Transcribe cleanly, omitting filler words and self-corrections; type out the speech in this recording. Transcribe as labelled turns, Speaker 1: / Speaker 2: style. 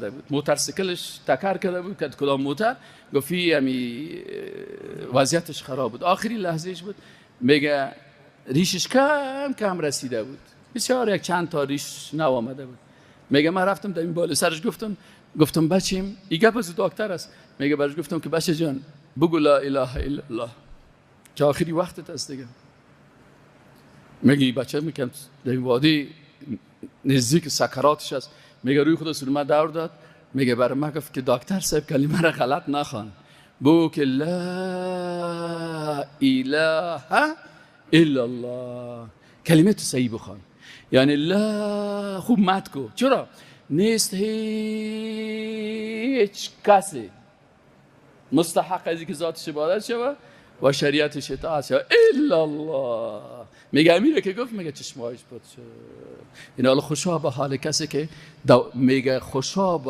Speaker 1: بود، موترسیکلش تکر کرده بود که کدام موتر گفت همی وضعیتش خراب بود، آخری لحظهش بود. میگه ریشش کم کم رسیده بود، بسیار یک چند تا ریش نو آمده بود. میگه من رفتم در این بالا سرش گفتم بچیم، این گپ از دکتر است. میگه برش گفتم که بچه جان بگو لا اله الا الله که آخری وقتت است دیگه. میگه بچه میگم در این وادی نزدیک سکراتش است. میگه روی خود سر من دور داد، میگه برای من گفت که دکتر صاحب کلمه را غلط نخوان، بگو که لا اله الا الله، کلمه تو صحیح بخوان، یعنی لا خوب مد کو. چرا؟ نیست هیچ کسی مستحق از که ذاتش عبادت شوه و شریعتش اطاعت شوه الا الله. میگه امیره که گفت، میگه چشمایش بود شد. این حالا خوشا به حال کسی که میگه خوشا به